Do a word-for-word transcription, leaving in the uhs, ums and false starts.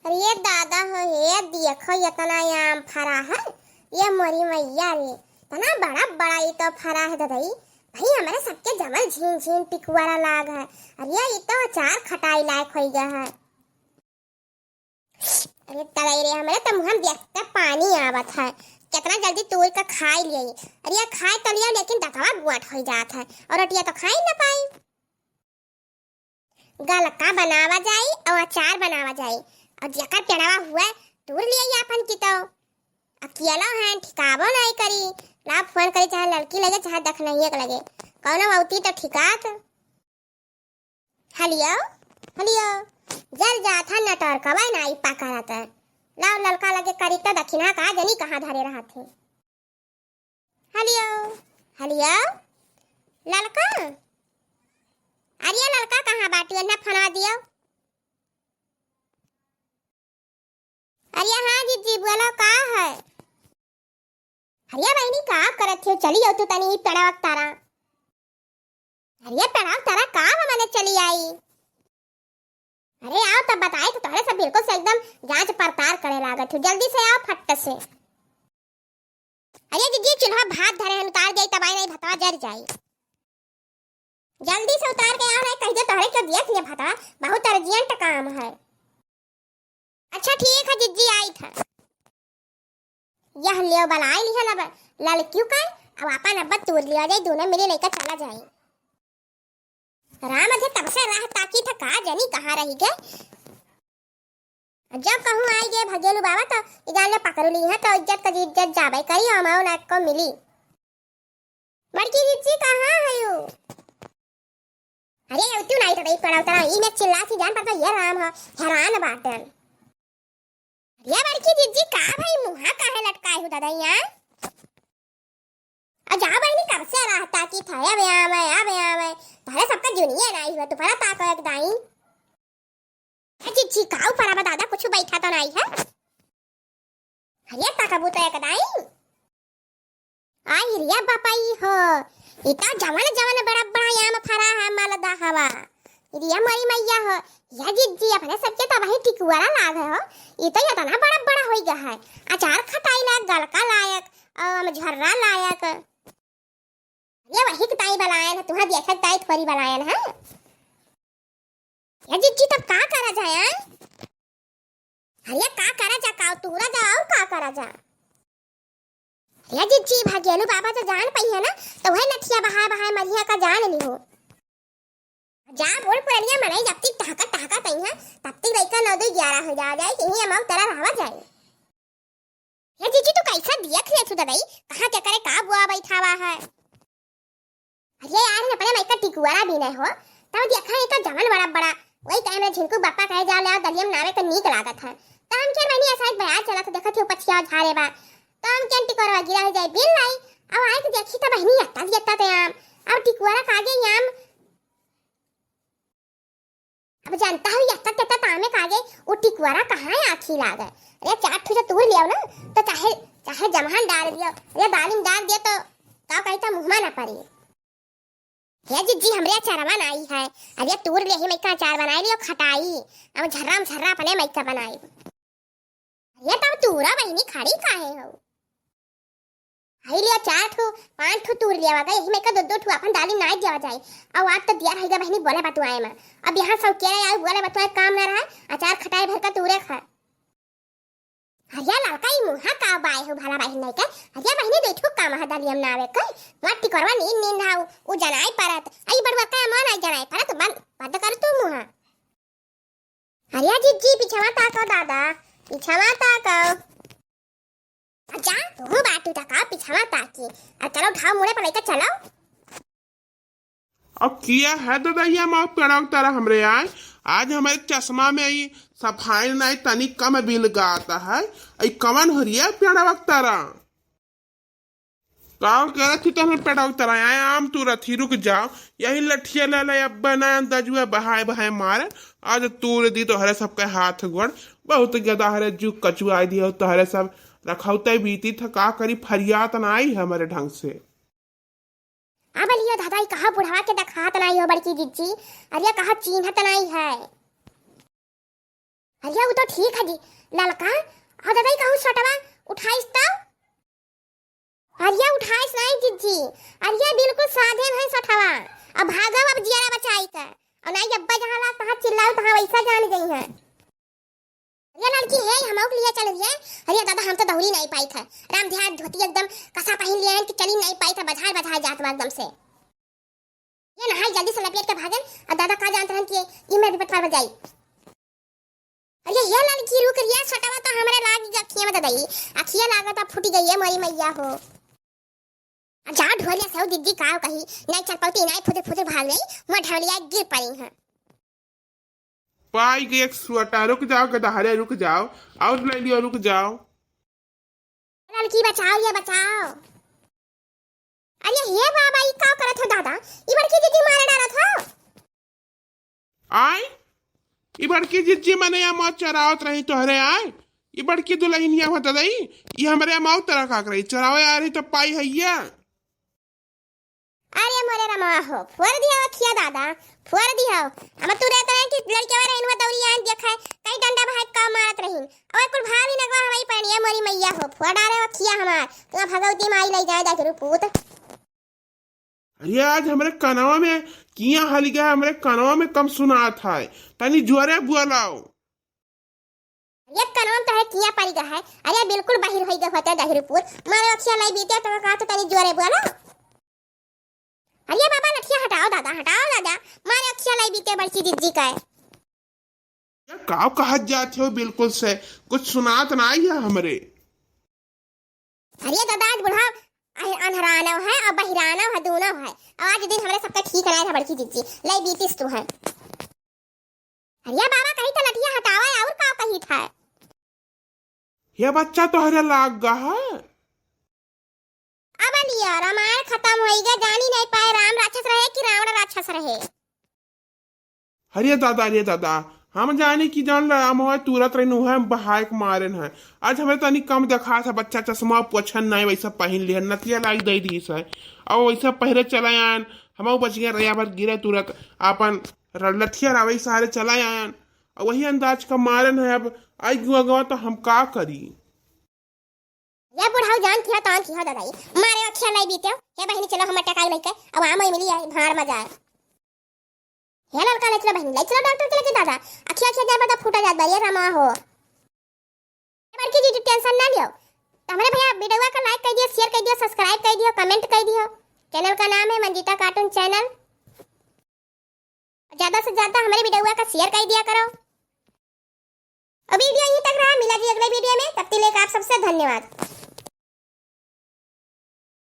अरे दादा हो, हे देखो, एतना आम फरा है, ये मोरी मैया रे, एतना बड़ा बड़ा ई तो फरा है ददई। भाई, हमरे सबके जमल झीन झीन टिकुआरा लाग है। अरे, ई तो अचार खटाई लायक होइ गया है। अरे तलई रे, हमरे तो मुँह में देखते पानी आवत है। केतना जल्दी तोड़ के खाई लिये। अरे, खाए तो लिये, लेकिन दतवा गोट होइ जात है और रोटिया तो खाई न पाई। गलका बनावा जाई और अचार बनावा जाई, और जेकर पेड़वा हुए तूर लिये आपन की तो। अकेला है, ठिकाबो नहीं करी। ला फोन करी, चाहे लड़की लगे, चाहे दखनहिया के लगे, कौनो अवती तो ठिकात। हलियो, हलियो, जल जात है नटरकवा नाई पकड़त। लाओ ललका लगे करी तो दखिना का जनी कहाँ धरे रहत है। हलियो, हलियो, ललका, अरे ललका कहाँ बाटी, एन्ने फना दियो। अरे हाँ जिज्जी, बोलो का है? अरे बहिनी, का करत हो? चली आओ तू तनी ई पेड़वा के तारा। अरे पेड़वा के तारा का बा, मने चली आई? अरे आओ तब बताई तो तोहरे सब बिल्कुल से एकदम जांच पड़ताल करे लागत हो। जल्दी से आओ फट से। अरे जिज्जी, चूल्हा भात धरे हैं, उतार जाई तबाई नहीं भतवा जर जाई। जल्दी से उतार के आओ, नहीं कह दे तोहरे के दिया थी भतवा, बहुत अर्जेंट काम है। अच्छा ठीक है जिज्जी, आई था। यह लियो बलाई लिहल अब ललकियो का, अब आपन अब तूर लिया जाई, दोनों मिले लेकर चला जाई। राम अधे तब से राह ताकी था, का जनी कहाँ रही गए। जब कहूँ आई गए भगेलू बाबा तो इजान ले पकड़ ली है, तो इज्जत का इज्जत जाबे करी, अमाओ ना को मिली। बड़की जिज्जी कहाँ है यू? अरे अवतू नाई तो देख पड़ा उतरा, ई में चिल्ला थी जान पड़ता ये राम है, हैरान बाटन। अरे बड़की जिज्जी का भाई मुँहा काहे लटकाए हो दादा यहाँ? आ जा बहिनी, कब से राह ताकी था, अब आवे, अब आवे। तोहरे सबका जुनिया नाई हुआ, तू परा ताको एक दाई। ए जिज्जी, का ऊपर आवा दादा, कुछ बैठा तो नाई है। अरे ताकबू तो एक दाई। आई रिया बापाई हो, इता जवन जवन बड़ा बड़ा आम फरा है मालदा हवा। रिया मोरी मैया हो, या जिज्जी अपने सबके तो वही टिकुआरा लाग है हो। ई तो इतना बड़ा बड़ा होई गया है। अचार खटाई लायक, गलका लायक, अम, झर्रा लायक। ये वही के ताई बलायन है, तुहाँ देखत ताई थोरी बलायन है। या जिज्जी तब का करा जाए, आय? अरे का करा जा, का तूरा जा और का करा जा? या जिज्जी भगेलू बाबा तो जान पई है ना, तो वही नथिया बहाए बहाए मरिया का जान लिहो। जा बूढ़ पुरनिया मनई जब तक टहका टहका तई है, तब तक लइका नौ दो ग्यारह हो जा जाए, यही अमाउ तेरा रहवा जाए। हे जीजी, तू कैसा दियत है तू ददई? कहाँ के करे का बुआ बैठावा है? अरे यार, अपने माई का टिकुआरा भी नहीं हो, तब देखा है तो जमन बड़ा बड़ा, वही टाइम में झिनकू बापा कहे जा ले, दलियम नावे तो नीक लागत है। तो हम क्या बहनी ऐसा एक बयार चला तो देखत ही पछिया झारे बा, तो हम क्या टिकुआरा गिरा हो जाए बिल लाई। अब आए तो देखी तो बहनी यत्ता दियत्ता ते आम, अब टिकुआरा कागे आम। अब जानता हूँ, यत्ता तेत्ता तामे कागे, वो टिकुआरा कहाँ है आखी लागे। अरे चार ठो जो तूर लियो ना, तो चाहे, चाहे जमहन डाल दियो, अरे दालिम डाल दियो तो का कही तो मुँहमा ना पड़ी। हे जिज्जी, हमरे अचारवा नाई है, अरे तूर ले ही मैं का अचार बनाई लियो खटाई, अब झर्रा में झर्रा अपने मैं का बनाई। अरे तब तूरा बहिनी खड़ी काहे हो? हई लिया चार ठो, पाँच ठो तूर लिया वागा, यही में का दो दो ठो अपन दाली नाई दिया जाए। अब आज तो दिया रहेगा बहिनी बोले बतुआए में। अब यहाँ सब के रहे आए बोले बतुआए काम ना रहा, अचार खटाए भर का तूरे खा। हरिया लड़का ई मुँहा का बाय हो भला बहिन नहीं के। हरिया बहिनी दे ठो काम है दाली हम नावे के। मोर टिकोरवा नींद नींद हाउ, उ जनाई परत। आई बड़ुआ का मन आई जनाई परत, बंद, बंद कर तू मुँहा। अरे जिज्जी, पिछवा ताको दादा, पिछवा ताको। अच्छा, तू बाटू तका पिछवा ताकी। अब चलो, उठाओ, मुड़े पर लेके चलो। अब किया है दादा, ये माँ पेड़क तरह हमरे आए। आज हमारे चश्मा में आई सफाई नहीं, तनी कम बिल गाता है। आई कवन हो रही है पेड़क तरह? का करत ही तहन पेड़ाव तराया? आम तूरत ही, रुक जाओ। यही लठिया ले ले, अब ना अंदाजुआ बहाए बहाए मारे। आज तूर दी तोहरे सबके हाथ गोड़। बहुत गदा हरे जू कचुआई दियो तोहरे सब। रखौते बीती था, का करी, फरियात ना आई हमरे ढंग से। अब लियो दादा, ई कहा बुढ़वा के देखात नाई हो बड़की जिज्जी, अरे कहा चीन्हत नाई है। अरे, उ तो ठीक है जी, ललका। हाँ दादा, ई कहूँ सटवा उठाइस तो? अरे, उठाइस नहीं जिज्जी। अरे, बिल्कुल साधे है सटवा। अब भागो, अब जियारा बचाई के। और नहीं, अब्बा जहाँ ला तहाँ चिल्लाओ, तहाँ वैसा जान गई है। अरे लड़की है, हमहू के लिए चल रही है। अरे दादा, हम तो दौड़ी नहीं पाई था। राम ध्यान धोती एकदम कसा पहन लिए हैं कि चली नहीं पाई था, बझार बझार जात बा एकदम से। ये नहाई जल्दी से लपेट के भागन, और दादा का जानत रहन कि ई में भी पटवार बजाई। अरे ये लड़की रुक रही है, सटवा तो हमरे लाग गई अखिया में ददई, अखिया लागत अब फूटी गई है मोरी मैया हो। आ जा ढोलिया से, ओ दीदी का कही, नहीं चल पौती, नहीं फुदर फुदर भाग गई, वहाँ ढोलिया गिर पड़ी है। पाई गई एक सुअटा, रुक जाओ गदहरे, रुक जाओ, और ले लियो, रुक जाओ। लड़की बचाओ, ये बचाओ। अरे हे बाबा, ई का करत हो दादा? ई बड़की दीदी मारे डारत हो। आय, ई बड़की जिज्जी मने या मौत चरावत रही तोहरे आय। ई बड़की दुल्हनिया हो ददई, ई हमरे मौत तरह का रही, चरावे आ रही तो पाई हैया। अरे मोरे रमा हो, फोड़ दिया अखिया दादा, फोड़ दिया। हम तू रहते रहे कि लड़के वाले इनवा दौरी आन देखा है, कई डंडा भाई का मारत रहीन। और कुल भाभी नगवा हमारी पहनिया मोरी मैया हो, फोड़ डारे अखिया हमार। तुम्हारा भगवती माई ले जाए दाखिरू पूत। अरे आज हमरे कनवा में किया हलि गया, हमरे कनवा में कम सुनात है, तनी जोरे बोलाओ। अरे कनवा में तोहरे किया परि गया है, अरे बिल्कुल बहिर होई गए होते दहिरपुर, मारे अखिया लाई बीते तो कहा तो तनी जोरे बोलो। अरे बाबा लठिया हटाओ दादा, हटाओ दादा, मारे अखिया लाई बीते बड़की दीदी का है। ये का कहत जात हो बिल्कुल से, कुछ सुनात नाई है हमरे। अरे दादा, आज बुढ़ा अह-, अनहरानो है और बहिरानो है, दोनों है। और आज दिन हमरे सबका ठीक नाई था बड़की जिज्जी, ले बीतिस तू है। अरे बाबा, कहीं तो लठिया हटावा है, और का कही था? ये बच्चा तोहरे लाग गा है। अब लिया, रामायण खत्म होई गया, जानी नहीं पाए राम राक्षस रहे कि रावण राक्षस रहे। अरे दादा, अरे दादा, हम जानी कि जौन राम होए तुरत रहनु है, बहाए के मारेन है। आज हमरे तनी कम देखा था, बच्चा चश्मा पोछन नहीं वैसा पहन लिया, नतिया लाई दे दी है। अब वैसा पहरे चला आन, हम बच गए, रैया भर गिरे तुरत, आपन र-, लठिया रावे सहारे चला आन। अब वही अंदाज का मारेन है, अब आई गुआ गवा तो हम का करी? ये बुढ़ाऊ जान किया तान किया दादाई, मारे अखिया लाई बीते। हे बहिनी चलो हम टकाई लेके, अब आम मिली है, भाड़ में जाए। हे लड़का ले चलो बहिनी, ले चलो डॉक्टर के लेके दादा, अखिया अखिया जाए बता फूटा जात बारी रमा हो। ए बड़की जी tension ना लियो, तो हमरे भैया वीडियो का like कर दियो, share कर दियो, subscribe कर दियो, comment कर दियो। Channel का नाम है मंजिता cartoon channel। ज्यादा से ज्यादा हमरे वीडियो का share कर दिया करो। और वीडियो यहीं तक रहा, मिला जी अगले वीडियो में, तब तक लेकर आप सबसे धन्यवाद।